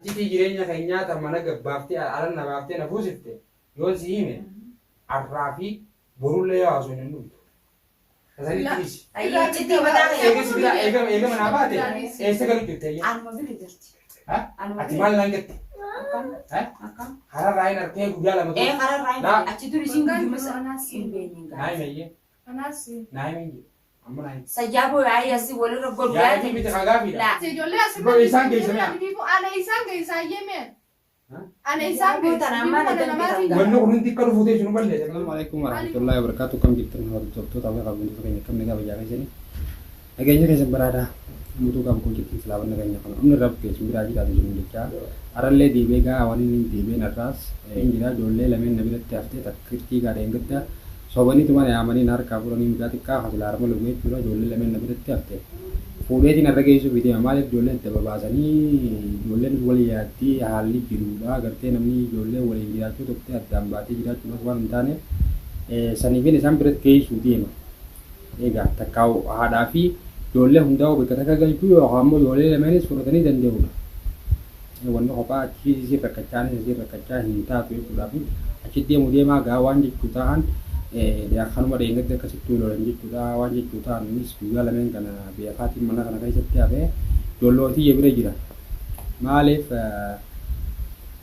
Iccitii jireenya keenyaa ta mana gad baaftee ala na baaftee na fuusifte yoon si hime arraa fi borullee yoo haasofne hin dhumtu. Ta sanitti dhiisi. Ayyee iccitii mataa kee. Eega si biraa eega eega manaa baate eessa galu jirti ayyee? Anuma bira jirti. Ha? Anuma Ati bira. maal naan jette? Akkam? Ha? Akkam? Hararraa hin arkee guyyaa lama Ee ture. kararraa hin Laa. achi dur isiin Waggaan guyyuma jiru sana anaas hin beekne Naa gaafii. hime ayyee. Anaas. Naa hime hin jedhe. Amma naa hime. Sayyaaboo yaa'ii asii walirra godhu Yaa'ii yaa'ii miti haa gaafiidha. Laa. Ijoollee asirra Bro, isaan geessa mi'a. Ana isaan geessa ayyee mi'a. Ana isaan Yaaboo geessa. tana amma na Mana namaatiin danfitan. Wanni kun hundi akka dhufu ta'e sunu balleessa. Assalamu alaikum warahmatullahi wabarakatuh. Kam jirtan hordoftoota fi kabajamtoota keenya kam nagaa fayyaa keessanii nageenya keessan baraadha mutuu qabu kun jirtan silaa nageenya kana humni rabbi keessan biraa jiraatu isin jechaa arallee deebee gaa waan inni deebeen arraas hin jira ijoollee lameen na biratti haftee takkittii gaa dheengadda Sobaniituma na yaamanii na harkaa fuudhanii mucaa xiqqaa ka silaa harma lugu jechuudha ijoolleen lameen na biratti hafte. Fuudheetiin har'a geessuufi deema. Maaliif ijoolleen adda babaasanii ijoolleen wal yaaddi haalli jiruudha gartee namni ijoolleen waliin jiraachuu turte addaan baatee jiraachuudhaaf waan hin taaneef saniifin isaan biratti geessuu deema. Egaa takkaa haadhaa fi ijoollee hundaa'uu bakka takka galchuu yookaan ammoo ijoollee lameenis fudhatanii danda'uudha. Wanni kophaa achii isiin rakkachaa anis isiin rakkachaa hin taatu jechuudhaaf achi deemu deemaa gaa waan jechuu ta'an kanuma dheengadda akkasitti lolan jechuudha waan jechuu ta'an innis guyyaa lameen kana beekaatiin mana kana keessatti hafee ijoolloo tiyya bira jira maaliif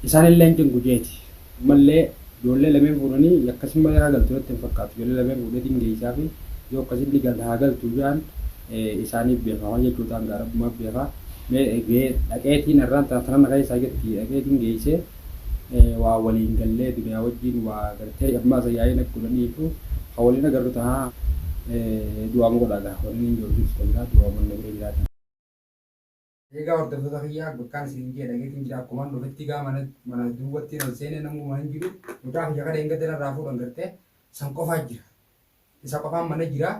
isaan illee hin cinqu jeeti ammallee ijoollee lameen fuudhanii akkasin malee haa galtu natti hin fakkaatu ijoollee lameen fuudheetiin geessaa fi yoo akkasitti galta haa galtu jedhan isaaniif beeka waan jechuu ta'an gaa rabbumaaf beeka mee gee dhaqeetiin irraan tana tana keessaa jirti dhaqeetiin geessee waa waliin gallee duniyaa wajjin waa gartee ammaa isa yaa'ii natti godhaniifu haa waliin agarru tahaa du'aama godhaa gaa wanni hin jiru jirtu biraa du'aama na bira jiraatan. Eegaa hordoftoota kiyyaa bakkaan isin jee dhageetiin jira akkumaan dhufetti gaa mana mana duwwattiin ol seenee namuu mana hin jiru mucaa kiyya kada hin gadda narraa fuudhan gartee san qofaa jira isa qofaan mana jira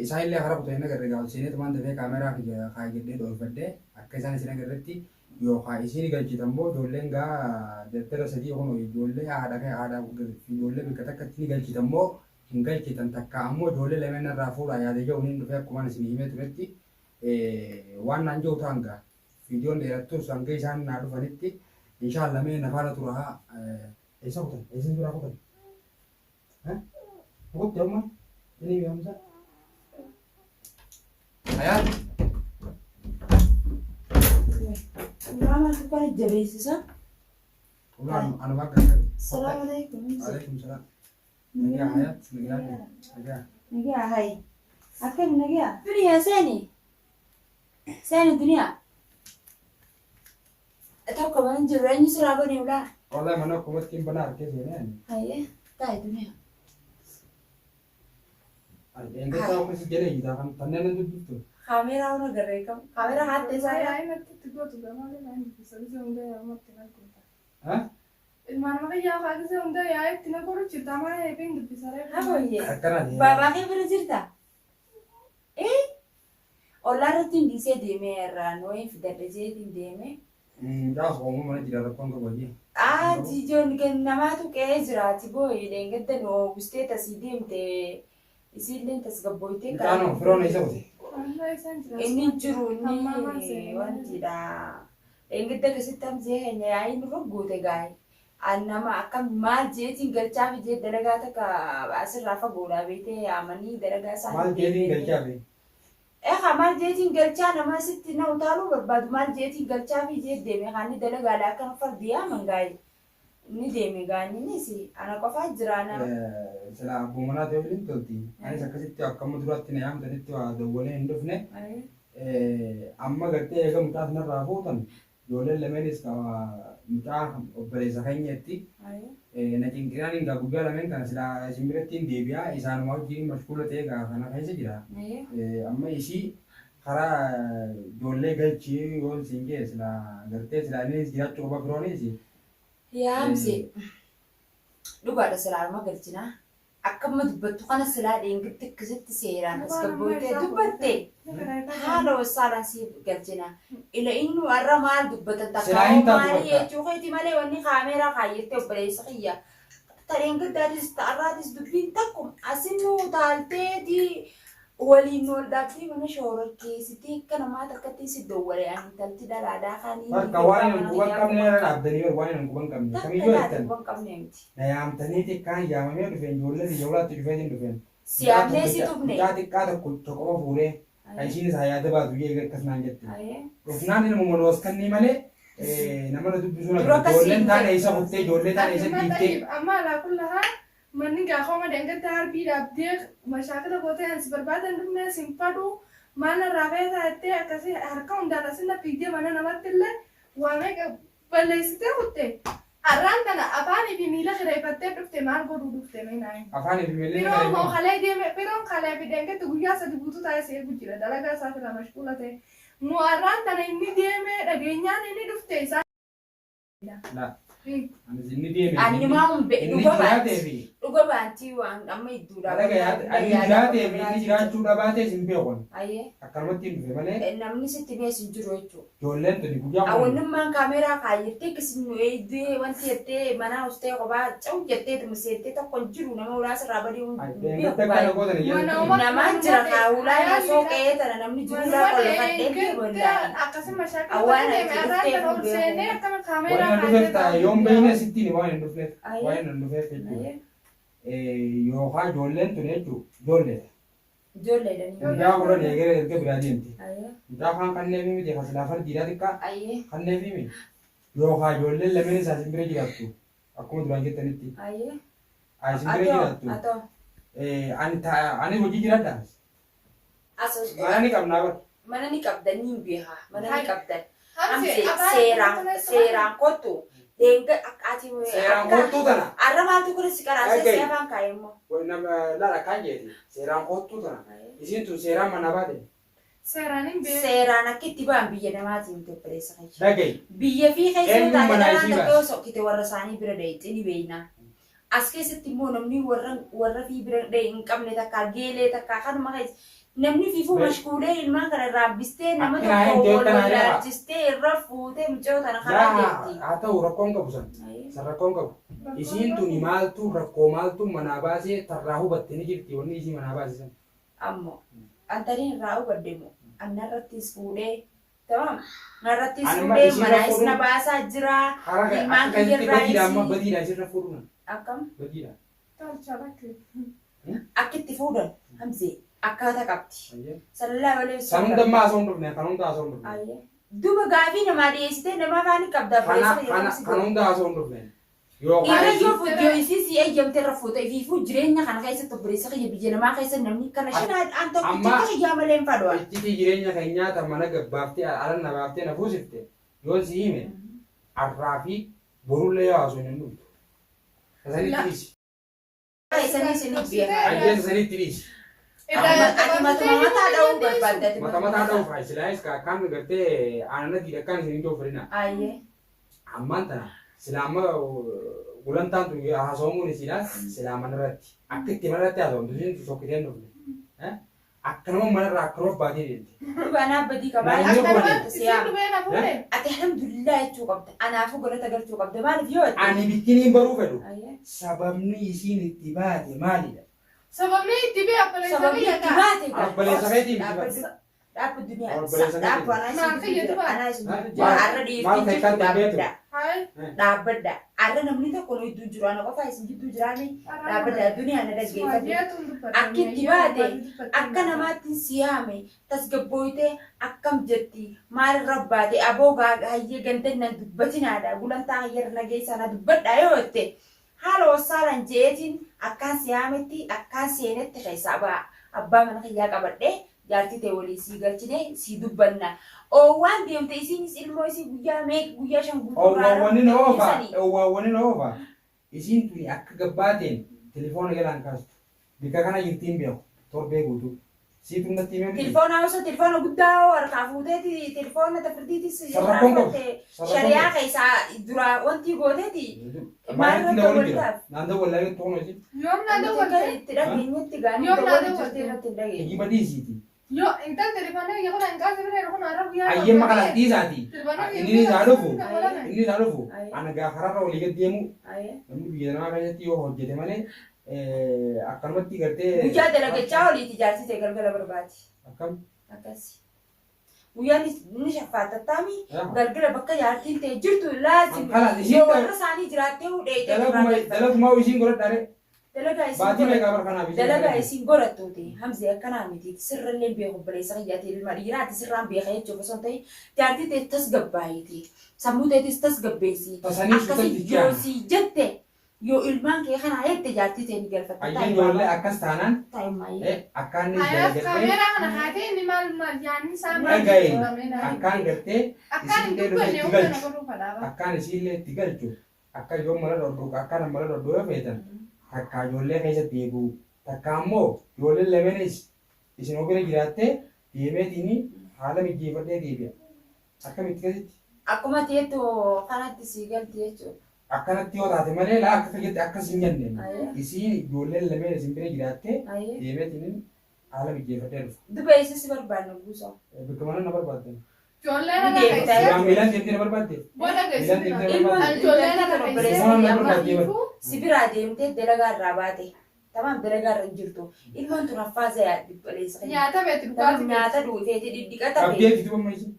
isaan illee karaa kutan hin agarre gaa ol seenee tumaan dafee kaameraa kiyya kaayyadhee dhoofadhee akka isaan isin agarretti yookaan isiin galchitan moo ijoolleen gaa dardara sadii kun ijoollee haadha haadha fi ijoollee bakka takkatti ni galchitan moo hin galchitan takka ammoo ijoollee lameen narraa fuudhaa yaada jedhuun dhufee akkumaan isin himee turetti waan naan jiru ta'an gaa viidiyoon dheerattus hanga isaan naa dhufanitti inshallah mee na faana tura eessa kutan eessa biraa kutan kutte amma inni beekumsa hayaat Ulaa maaltu kana jabeessisa? ulaan anuma akka qabe. Salaamu alaikum. Alaikum salaam. Nagaa hayaat nagaa nagaa. Nagaa hai. Akkam nagaa? Duniyaa seeni. Seeni duniyaa. Tokko mana jiru eenyu siraa bane ulaa? Wallahi mana akkumatti hin banaa harkee seenee ani. Hayyee taa'i duniyaa. Eengataa akkasii jala iyyitaa kan tanneen nan dubbiftu. Kaameeraa hona garree kam? Kaameeraa haattee isaa irraa? Yaa'ii natti itti gootu gamaalee naan dubbisa gisee hunda yaa'umatti na goota. Ha? Ilmaan nama kiyyaa haa gisee hunda yaa'ii itti na godhu jirta maa heefiin dubbisa reefu. Hafoyyee. Akkanaati. Baabaa kee bira jirta? Ee? Ollaa irratti hin dhiisee deemee irraa nooyee fidadha jeetiin deemee. Mucaa soomuu mana jira rakkoon qabu hojii. Ati ijoon namaatu qe'ee jiraati booyi dheengadda nu oowwistee tasii deemte isiilleen tasgabbooytee Mucaan firoon eessa kute? Amma isaan jira. Inni hin jiru Hammaa maal inni seene? wantidha. Dheengadda akkasitti hamzee keenya yaa'ii nurra guute gaayi. An nama akkam maal jeetiin galchaa fi jee dalagaa takka asirraa fagoodhaa beetee yaamanii dalagaa isaa. Maal jeetiin galchaa fi? Egaa maal jeetiin galchaa nama asitti na utaaluu barbaadu maal jeetiin galchaa fi jee deeme kaanni dalagaadha akkana fardi yaaman gaayi. Ni deeme gaanninis ana qofaa jira ana. Sila abboo manaa ta'e waliin tolti. Anis akkasitti akkama duraatti na yaamtanitti waa dawwalee hin dhufne. Amma gartee eega mucaa sanarraa fuutan ijoolleen lameenis mucaa obboleessa keenyatti na cinqinaan hin gaa guyyaa lameen kana silaa isin biratti hin deebi'a isaanuma wajjin mashkuula ta'e gaa kana keessa jira. Amma isii karaa ijoollee galchii yoon siin jee silaa gartee silaa innis jiraachuu qaba firoonis. Yaamse dhugaadha silaa arma galchinaa. Akkamma dubbattu kana silaa dheengitti akkasitti seeraan tasgabbooytee dubbatte haala wassaalaan siif galchina. Ila innu har'a maal dubbatan takka Silaa hin taatu maalii bakka. jechuu keeti malee wanni kaameeraa kaayyattee obboleessa kiyya. Ta dheengiddaatis ta har'aatis dubbiin takkuma asinuu taalteeti Waliin ol dhaabdee mana shoororkeessitee akka namaa takkatti si dowwale ani intalti dhalaadhaa kaanii. Bakka waan hin quban qabne irra dhaabdanii bar waan hin quban qabne. Kamiyyuu jettan. Quban qabne miti. Na yaamtanii xiqqaan yaamamee dhufeen ijoollee biyya ulaatti dhufeetiin dhufeen. Si yaamnee si tufne. Mucaa xiqqaa tokko tokkoma fuudhee kan ishiin isaa yaada baatu jee akkas naan jette. Dhufnaan ilma moloos kannii malee nama na dubbisuu na Dura akkasii ijoolleen taane isa kuttee ijoollee taane isa dhiiftee. Amma alaa kullahaa manni gaafama dangatti harbii dhaabdee mashaakila gootee ansi barbaadan dhufnee sin fadhu maal irraa feetaa jettee akkasii harka hundaan asin fiigdee mana namatti illee waa meeqa balleessitee kutte. Arraan tana afaanii fi miila kireeffattee dhufte maal godhuu dhufte meenaa? Afaanii fi miilli Firoon moo kalee deeme firoon kalee fi dangatti guyyaa sadi guutuu taa'ee si eegu jira dalagaa isaa irraa mashquula ta'e. Moo arraan tana inni deeme dhageenyaan inni dhufte isaan. La. Anis inni deeme. Ani maa hin Inni dhuga jiraatee baanti. fi Dhuga baantii waan amma idduudha. dalaga yaate ani jiraatee fi inni jiraachuu dhabaatee hin beekon. Ayyee. Akkanumatti hin dhufe malee Namni sitti beesu hin jiru jechuudha. ijoolleen tuni guyyaa kun Awwannummaan kaameeraa kaayyirtee akkasii nu eegdee wanti jettee mana ustee kophaa cawu jettee tumseettee tokko hin jiru nama ulaa sirraa badii hin Dangatti akkana gootan Mana iyyuu. uumaa- Namaan jira kaawulaa osoo qe'ee tana namni jiru ulaa qolofadhee Manuma akkasii mashaakila Awwaan deeme ati arraan dhuftee tana ol hin beeku. seenee akkama kaameeraa Waan hin dhufeef ta'a yoon beekne sittiin waan hin dhufneef Ayyee. waan hin dhufeef jechuudha. Yookaan ijoolleen tuni jechuudha ijoolleedha. Ijoolleedhani. Guyyaa kudhan eegee erga biraa deemti. Mucaa kaan kanneen miti kan silaa fardiidhaa xiqqaa Ayyee. kanneen miti. Yookaan ijoolleen lameen isaa isin bira jiraattu akkuma duraan jettanitti. Ayyee. Isin bira jiraattu. Atoo. Ani hojii jiraadha. As Mana ni qabnaa bara. mana ni qabdan ni beekaa. Mana ni qabdan. Hamse Seeraan seeraan kottu. Deenga akka ati. Seeraan kottuu tana. Arra maaltu kun si qaraasee si afaan kaa'e immoo. Laala kan jeeti. Seeraan kottuu tana. Isiin tun seeraan mana baate. Seeraan hin beeku. Seeraan akka itti ba'an biyya namaatiin miti obboleessa keessa. Dhaga'i. Biyya fi keessa Eenyuun taate manaa dharaan isii takka baase? yoo sokkite warra isaanii bira dheeyxee ni beeyna. As keessatti immoo namni warra warra fi bira dhee hin qabne takka geelee takka kanuma keessa namni fiifuu mashkuulee ilmaan kana irraa hambistee nama Akkana hin tokko wal ta'e, akkana hin wallaalchistee irra fuutee mucayyoo tana karaa Yaa deemti. haa ta'u rakkoon qabu san. San rakkoon qabu. Isiin tuni maaltu rakkoo maaltu manaa baasee tarraa hubatte ni jirti wanni isii manaa baase san. Ammoo antaniin irraa hubadde moo annarrattis fuudhee tamam narrattis Ani amma fuudhee isiirra manaa isna fuudhuun- baasaa jira Hara Ilmaan akka keessatti kiyyarraa badiidha amma isii- badiidha isirra fuudhuna. akkam Badiidha. Tolcha bakki. Akka itti fuudhan Hamzee akkaataa qabdi. Sallallahu alaihi San hunda ammaa osoo hin dhufne kan hunda osoo hin dhufne. Ayyee. Duuba gaafii namaa dhiyeessitee nama afaan qabda Kana kana kan hunda osoo hin dhufne. Yookaan Irra yoo fuute yoo isii si eeyyamte irra fuute ifiifuu jireenya kana keessatti obboleessa kiyya biyya namaa keessa namni kana shan an tokkicha kiyyaa malee hin fadhu. Iccitii jireenya keenyaa tan mana gabbaaftee ala na baaftee na fuusifte yoon si hime arraa fi borullee yoo haasofne hin dhuftu. Sanitti dhiisi. Isanii isinii beekaa. Ajjeesa sanitti dhiisi. Ati matuma mataa dha'uu barbaadde. ati Mata mataa dha'uuf haa silaayis akkaan gartee aannan dhiidha akkaan isin ijoo fedhina. Ayyee. Ammaan tana silaa amma gulantaan tun haasawamuun isiidha silaa manarratti akka itti manarratti haasawamtu isiin sokkitee hin dhufne. Akkanuma manarraa akkanuma baatee deemte. Duuba anaa badii qabaa. Naannoo Akkanuma koo siyaa. Isin dhufee na fuudhe. Ati alhamdulillah jechuu qabda. Anaafuu galata galchuu qabda. Maaliif yoo jette? Ani bikkiniin baruu fedhu Ayyee. sababni isiin itti baate maalidha? Sababni itti bee obboleessa Sababni kiyya itti ta'a. baate gaa. Obboleessa keetii miti Dhaabbadhu. Dhaabbu duniyaa. Obboleessa keetii. Dhaabbu anaa isin Maal gidduu jira. fayyadu Anaa isin Maal- gidduu jira. Har'a maal dhiirtiin ta'e jirtu kan ta'e beektu? dhaabbadha. Hayi. Dhaabbadha. Har'a namni tokko nu gidduu jiru. Ana qofaa isin gidduu jiraame. Dhaabbadha. Duniyaa na dhaggeeffadhu. Akki itti baate akka namaatti siyaame tasgabbooytee akkam jetti maalirra baate aboo hayyee ganda nan dubbatinaadha gulantaa hayyarra nageessaa na dubbadha yoo jette haala wassaalan je'eetiin akkaan siyaametti akkaan seenetti keessaa ba'a abbaa mana kiyyaa qabadhee jaartii ta'e walii sii galchine sii dubbanna. Oowwaan deemte isiinis ilmoo isii guyyaa meeqa guyyaa shan guutuu Owwaawwanin oofa owwaawwanin oofa isiin tuni akka gabbaateen telefoona jalaan kaastu bikka kana jirtiin beeku torbee guutuu siitu natti himee miti. Telefoona osoo telefoona guddaa harkaa fuuteeti telefoona tafirdiitis Sarrakkoon qabu. shari'aa keessaa dura wanti gooteeti Maalitti na waliin jira? Naannoo wallaalee toona isin Yoom na dawwalte? itti dhageenyetti gaanii Yoom naa dawwali dawwalte? jirti irratti hin dhageenye. Ejiba dhiisiiti. Yoo intal telefoona kiyya kun hanqaa sirrii jedhu kun har'a guyyaa Ayyee maqaa dhiisaati. Inni isaa dhufu. Dawwalame. Inni isaa dhufu. Ana gaa kararra olii gad deemu Ayyee. namni biyya namaa keessatti yoo hojjete malee Akkanumatti gartee. Guyyaa dalagachaa oliiti jaartii ta'e galgala barbaadi. Akkam? Akkasi. Guyyaan ni shaffaattattaami galgala bakka jaartiin ta'e jirtu laazim Kalaas isiin yoo warra isaanii jiraattee hudheeytee Dalagumaa isiin godhadhaare. Dalagaa isiin Baatii meeqaa bara kanaaf isiin Dalagaa godhadhe? isiin godhattuuti. Hamzee akkanaa miti. Sirrallee beeku obboleessa kiyyaati ilma dhiiraati sirraan beeka jechuuf osoo hin ta'in jaartii ta'e tasgabbaayiiti. Sammuu ta'etis tasgabbeessi. Tasanii Akkasii suutatti yoo jiran. sii jette yoo ilmaan kee kanaa jette jaartii ta'e ni galfatta. Ayyee ijoollee akkas taanaan Taa'immaayee. akkaan inni Kanaaf dalagatee kaameeraa kana haatee inni maal maal yaadni isaa maal dhagaye jedhamee akkaan gartee Akkaan hin isiillee dubbanne dhufee itti humna na galchu godhuu fadhaaba. akkaan isiillee itti galchu akka yoo mala dhodhu akkaan mala dhodhu yoo feetan takka ijoollee keessatti eeguu takka ammoo ijoolleen lameenis isin of bira jiraattee deemeetiin haala mijeeffadhee deebi'a. Akkamitti keessatti Akkuma ta'ettu kanatti sii galti jechuudha. akkanatti yoo taate malee laa akka fayyadde akkas hin jenne Ayyee. isiin ijoolleen lameen isin bira jiraattee Ayyee. deemeetiin haala mijeeffadhee dhufa. Duba isa si barbaannu guusaa. Bakka mana na barbaaddan. Ijoollee na Deemtee. dhagaysee. Waan miilaan deemtee na barbaadde. Booda Miilaan geessee. deemtee na Ilmoon barbaadde. Ijoollee na obboleessa Ilmoon kiyya na amma barbaadde. si biraa deemtee dalagaa irraa baate. Tamaam dalagaa irra hin jirtu. Ilmoon tun haffaa zayaa obboleessa kiyya. Nyaata beekti Tamaam dhugaatii nyaata dhuufeeti dhidhiqata feeti. Abdeeti duuba amma isin.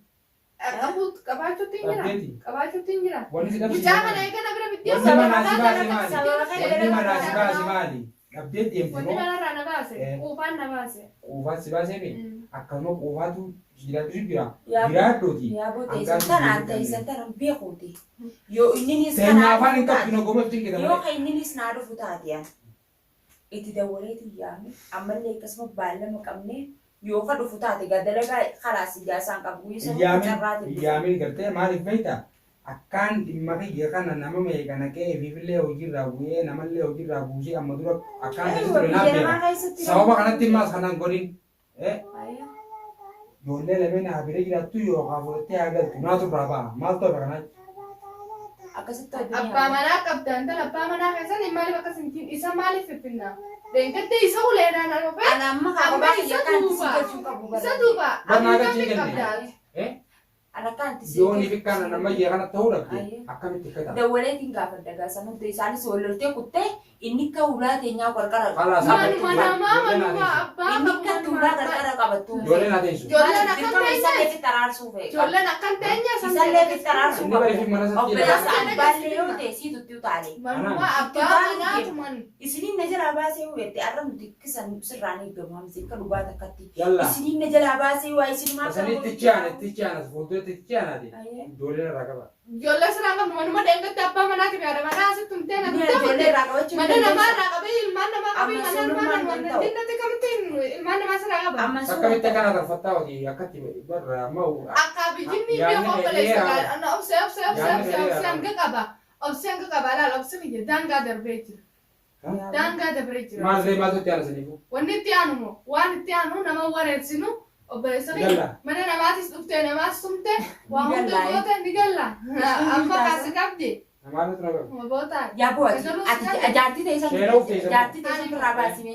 Qabaachuutti hin jira. Abdeeti. Qabaachuutti hin jira. Wanni si dhabsiise Mucaa kana maali? eegana bira biddeen Wanni manaa si baase maali? Sababa kana Wanni manaa si baase maali? Abdeet deemte Wanni moo manarraa na baase. Quufaan na baase. quufaan si baasee mi? Akkasuma quufaatu jiraachuu jira. Yaa Jiraadhooti. Yaa boo teessan tanaan teessan tanaan beekuuti. Yoo inninis Seenyaa kanaa afaan hin dhufu qabdu taate. na gomaaf cinqita Yoo malee. kan inninis naa dhufu taate an. Itti dawwaleetu yaame ammallee akkasuma baallama qabnee yoo ka dhufu taate gaa dalagaa kalaas ijaasaan qabu guyyaa sana Iyyaamin carraatiin dhufu. iyyaamin gartee maaliif beektaa? Akkaan dhimma kiyya kana nama meeqa naqee ifiifillee hojiirraa bu'ee namallee hojiirraa buusee amma dura akkaan keessa ture naaf Biyya beeka. namaa keessatti Sababa kanatti immaas kanaan godhin. Ayyaa. Ijoollee lameen haa bira jiraattu yookaan fudhattee haa galtu naatu irraa ba'a. Maaltu hafe kanaa? Akkasitti Abbaa manaa qabda intala abbaa manaa keessan maaliif akkas hin tiin isa maaliif fiffinna? Deeggattee isa uleedhaan dhufee Ana amma Amma kaabaa isa kiyya kan itti si duuba. galchuu qabu isa bara. duuba Barnaa abbaa galchii kenne. qabda. Ana kan itti si Yoonii fi kana nama iyya kana ta'uu dhabde Ayyee. akkamitti akka ta'a? Dawwaleetiin gaafadha gaasa nuti isaanis wal loltee kuttee inni akka ulaa teenyaa qarqara Kalaas Manuma namaa manuma abbaa inni qabu akka manuma ulaa abbaa. qarqara qabattu. Ijoolleen haa teessu. Ijoolleen akkam Dirqama teenyee? isaallee fitti araarsuu fe'e. Ijoolleen akkan teenya san Isallee fitti araarsuu Inni bari fi mana isaatti Obboleessa jira. abbaallee yoo ta'e siitu itti utaale. Manuma abbaa manaatu man. Isiniin na jalaa baasee hubatte arra nuti kisan sirraan eegamu hamsi akka dhugaa takkatti. Yalla. Isiniin na jalaa baasee waa isin maal Isanii itti ci'aana itti ci'aana fuulduratti itti ci'aanaati. Ayyee. Ijoolleen irraa qaba. Ijoollee siraan qabnu manuma deeggatte abbaa manaati fi haadha manaa asitti humtee na Ni tuttee ijoollee fitte. irraa qabachuu Mana hin namaa dandeessu. irraa qabee ilmaan namaa qabee Amma mana namaa suurummaan kan hin ta'u. dinnatti kamitti ilmaan namaa sirraa qaba. Amma Akkamitti suuraa akkana tarfattaa hojii akkatti barra amma Akka bijinni Yaadni beeku obboleessa dheeraa. gaadha. Obsee obsee obsee Yaadni obsee obsee dheeraa. hanga qaba. Obsee hanga qaba laala obsee kiyya daangaa darbee jira. Daangaa darbee jira. maal ree maaltu itti aana saniifuu? Wanni itti aanu moo waan itti aanu nama wareersinu obboleessa kiyya Galla. mana namaatis dhuftee namaas tumte waa Ni hunda gallaa, goote ni galla. Amma kaasi qabdi. Namaatu tura qaba. Bootaa. Yaa bo'ati ati jaartii ta'e san Sheera uffee isa. jaartii ta'e san firraa baasime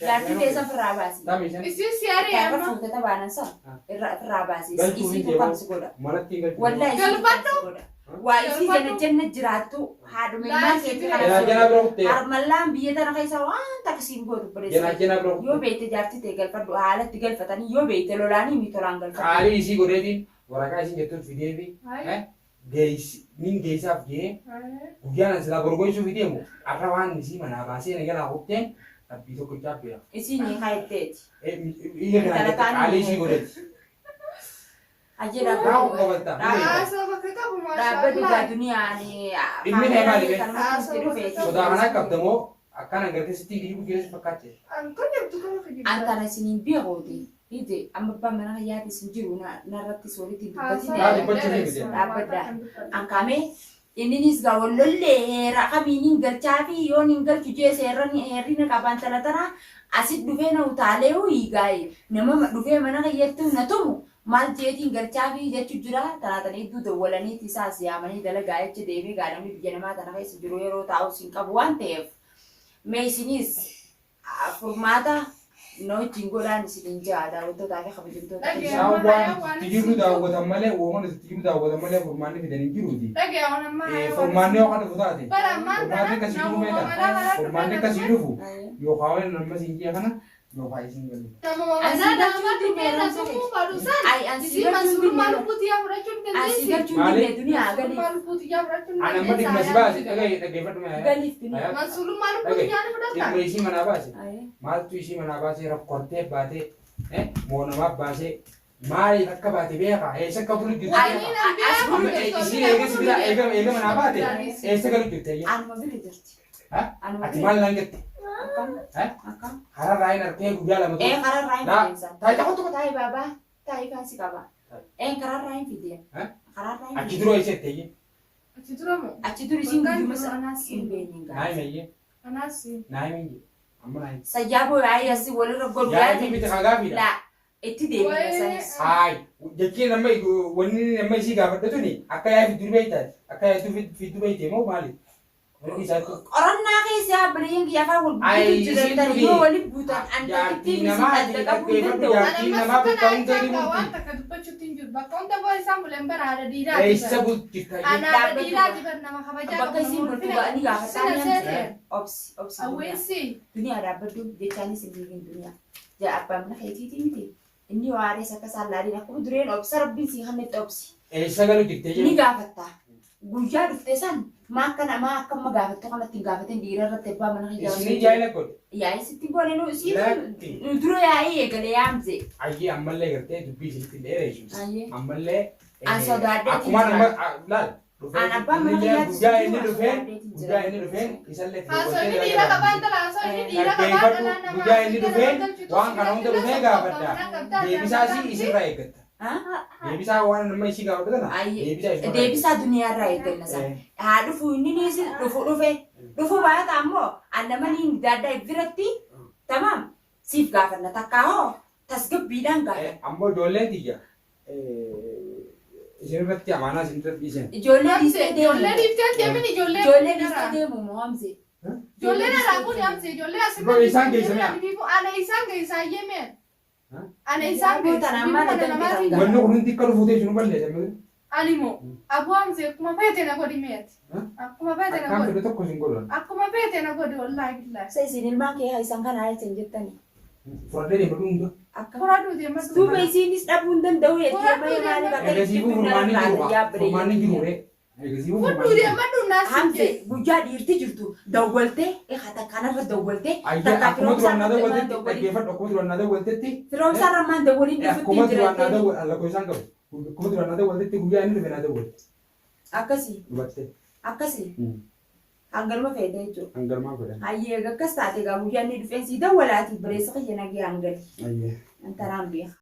jaartii ta'e san firraa baasi. Tami isan Isin siyaari Irra amma. fuutata baanan san irra firraa baasi. Galchuu hin Isiitu deemu. kamsi godha. manatti hin galchu. Wallahi isiitu Galfadhu. kamsi godha. Waa isii jana Galfadhu. janna jiraattu haadhuma Laa, ilmaan isii keetii bira kana Janaa janaa bira kuttee. Harmallaan biyya tana keessa waan taksiin gootu Janaa bareessa. janaa bira Yoo kuttee. beekte jaartii ta'e galfadhu haalatti galfatanii yoo beekte lolaanii mi tolaan galfadhu. Qaalii isii godheetiin waraqaa isiin jettuun fidee fi nin geessaaf gahee guyyaan ani silaa gorgoysuu fi deemu har'a waan isii manaa baasee na jalaa kutteen rabbii tokko caabbeera. Isiin ni haayitteeti. Iyya kanaan jette qaalii isii godheeti. Ajee Naa dhaabbatu. qabatta. Haasoo bakka qabu Dhaabbatu maashaallah. gaa duniyaan Dhimmi ta'e maali be? dhufeeti. Sodaa kanaa qabdamoo akkana gartee sitti kijibu keessa fakkaatte. An kun jirtu kama kijibda. An tana isiniin beekuuti. Ije amma abbaan mana kiyyaati isin jiru narrattis walitti hin dubbatin. Naa dubbachuu hin miti. Dhaabbadha. An kaamee inninis gaa wallollee heera kamiin galchaa fi yoon hin galchu jee seerran heerrina qaban tana tana asit dhufee na utaalee hiigaaye nama dhufee mana kiyyatti na tumu maal jeetiin galchaa fi jechu jira tanaa tana hedduu dawwalaniiti isaas yaamanii dalagaa jecha deemee gaa namni biyya namaa tana keessa jiru yeroo taa'us hin qabu waan ta'eef mee isinis furmaata Na wajjin godhaan isin ja'a daawwattootaa fi kabajamtoota. Isaan waan itti jirru daawwatan malee uumamaan itti jiru daawwatan malee furmaanni fidan hin jiruuti. Furmaanni yoo kana dhufu taate. Furmaanni akkasii dhufu meeqa? Furmaanni akkasii dhufu yookaan waan nama siin jee kana yookaan isin galu. Ani amma dhimma si baase dhaggeeffadhu mee. Dhimma isii manaa baase. Maaltu isii manaa baasee rakkortee baatee moonamaaf baasee maaliif akka baate beekaa eessa akka bulu jirtu beekaa. Isiin eegas bira eega manaa baate eessa galu jirte? Anuma bira jirti. Ati maal naan jette? Hararraa hin arkee guyyaa lama Ee kararraa hin fideen. Taayi tokko tokko. Taayi baabaa taayi kaasi qaba. Ee kararraa hin fideen. Kararraa hin Achi dura eessa jettee? Achi dura moo? Achi dura isiin guyyuma sana hin beekne Naa himeyyee. Naa himeyyee. Amma naa hime. Sayyaa boo yaa'ii asii walirra godhu Yaa'ii miti kan gaafiidha. Laa itti deemina sanis. Haay jechiin amma wanni amma isii gaafadhe tuni akka yaa'ii fidduu beektaati. Akka yaa'ii fidduu beekte moo maali? Qorannaa keessa bireeyyiin kiyya afaan wal guutuu jiran yoo waliin guutan Jaartii namaa adda qabuu hin danda'u. Jaartii namaa bakka hunda ni bulti. Waan takka dubbachuutti hin jiru. Bakka hunda boo isaan bulan bara haadha dhiiraati. Eessa bulti? Ana haadha dhiiraati bar nama kabajaa Bakka isiin bultu ga'anii gaafataa obsi obsi. Awweessi. Duniyaa dhaabbadhu jechaanis hin beekin duniyaa. Jaa abbaan mana keetiiti miti. Inni waarees akka isaan laaliin akkuma dureen obsa rabbiin sii kannetti obsi. Eessa galu jirtee Ni gaafatta. Guyyaa dhuftee san maa akka namaa akka amma gaafattu kanatti hin gaafatin dhiira irratti abbaa mana kiyyaa. Isinii jaayila godhe. Yaa'ii sitti goone nu isii nu dura yaa'ii eegale yaamse. Ayyee ammallee gartee dubbii isinitti illee dheeressu. Ammallee. An sodaadheetiin Akkuma nama laal. An abbaa mana kiyyaatti Guyyaa inni dhufeen guyyaa inni dhufeen isallee Haasofni dhiira qabaa intala haasofni dhiira qabaa dhala namaa. Guyyaa inni dhufeen waan kana hunda dhufee gaafadha. Deebisaas isirraa eeggatta. Deebisaa waan nama isii gaafatu kana deebisaa isirraa. Deebisaa duniyaarraa eegganna sana. Haa dhufu inni niisi dhufu dhufe dhufu baata ammoo annamanii daaddaa biratti tamaam siif gaafanna takkaa hoo tasgabbiidhaan gaafanna. Ammoo ijoolleen tiyya isin irratti amaanaa isin irratti dhiisan. Ijoollee dhiistee deemu. Ijoollee dhiiftee deemin ijoollee. Ijoollee dhiistee deemu moo Hamzee? Ijoolleen irraa kun Hamzee ijoollee asirratti. Isaan geessamee. Ana isaan geessaa yeemeen. Ana isaan geessaa. Wanni kun hundi akka dhufu teessu nu balleessa. Ani moo aboo Hamzee akkuma feete na godhi meeti. Akkuma feete na Akkaan godhi. fedhe tokko isin godhan. Akkuma feete na godhi wallaahi billaahi. Isa isin ilmaan kee isaan kana jecha jettani. Fudhadhee deema hunda. Akka Furadhuu deema. Duuba isiinis dhabuu hin danda'u jettee malee maaliif akka Eegasiifuu furmaanni jiru furmaanni jiru ree. Eegasiifuu Fudhuu furmaanni. deema dhuunaa Hamze guyyaa dhiirti jirtu dawwaltee hata kanarra dawwaltee Ayyee akkuma duraan naa dawwaltetti dhaggeeffadhu akkuma duraan naa dawwaltetti. Firoomsaarra maan dawwaliin Akkuma dhufutti duraan naa jiraatee dawwal lakkoo isaan qabu. Akkuma duraan naa dawwaltetti guyyaa inni dhufe naa dawwalte. akkasii Dubattee. akkasii hangalma feete jechuudha. Hangalmaa godhan. Hayyee akkas taate egaa guyyaa inni dhufeen sii dawwalaati bareessa kiyya nagee hangali. Ayyee. Antaraan beeka.